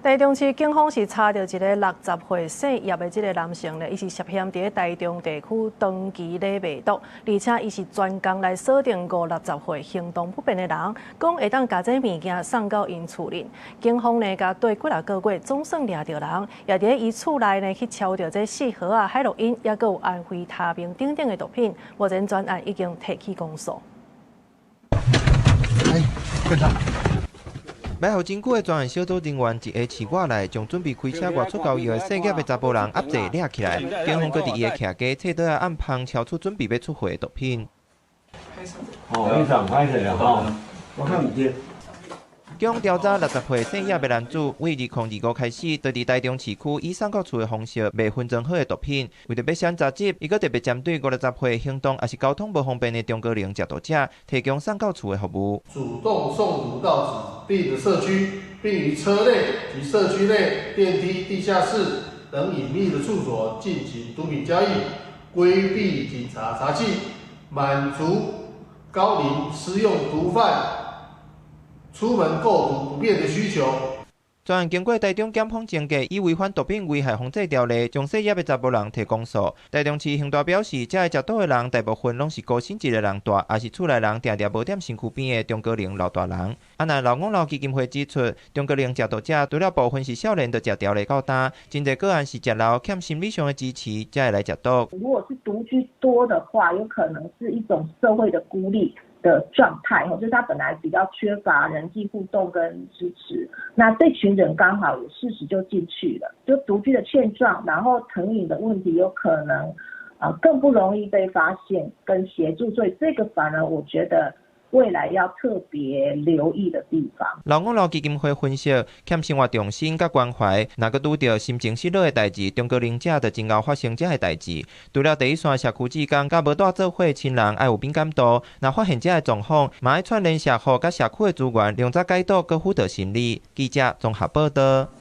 台中市警方是查著一个六十歲姓葉的這个男性咧，伊是涉嫌佇咧台中地區長期咧賣毒，而且伊是專工來鎖定五六十歲行動不便的人，講會當共這物件送到𪜶厝裡。警方呢，共綴幾若個月，總算掠著人，也佇咧伊厝內呢去抄著這四盒仔海洛因，猶閣有安非他命等等的毒品。目前全案已經提起公訴。哎，跟上。埋伏真久的專案小組人員一下市外內，將準備開車外出交易的姓葉的查埔人壓制掠起來。警方閣佇伊的徛家冊桌仔暗芳抄出準備欲出貨的毒品。哦，非常歹勢啦吼，我看毋對。警方調查六十歲姓葉的男子，為2025開始，就佇台中市區以送到厝的方式賣分裝好的毒品。為著欲閃查緝，伊閣特別針對五六十歲行動抑是交通無方便的中高齡食毒者，提供送到厝的服務。主動送毒到指定的社區，並於車內及社區內電梯、地下室等隱秘的處所進行毒品交易，規避警察查緝，滿足高齡私用毒販出門購毒不便的需求。專案經過台中檢方偵結，以違反毒品危害防制條例，將姓葉的查埔人提公訴。台中市刑大表示，這个食毒的人大部分攏是孤身一个人蹛，抑是厝內人定定無踮身軀邊的中高齡老大人。啊，若老吾老基金會指出，中高齡食毒者除了部分是少年就食條例較重，真濟個案是食老欠心理上的支持，才會來食毒。如果是獨居多的話，有可能是一種社會的孤立的狀態，就是他本來比較缺乏人際互動跟支持，那這群人剛好有適時就進去了，就獨居的現狀，然後成癮的問題有可能啊更不容易被發現跟協助，所以這個反而我覺得未來要特別留意的地方。老吾老基金會分析，欠生活重心佮關懷，若閣拄著心情失落的代誌，中高齡者就真𠢕發生這个代誌。除了第一線社區志工佮無蹛做伙親人愛有敏感度，若發現這个狀況，嘛愛串聯社福佮社區的資源，量早解毒，閣輔導心理。記者綜合報導。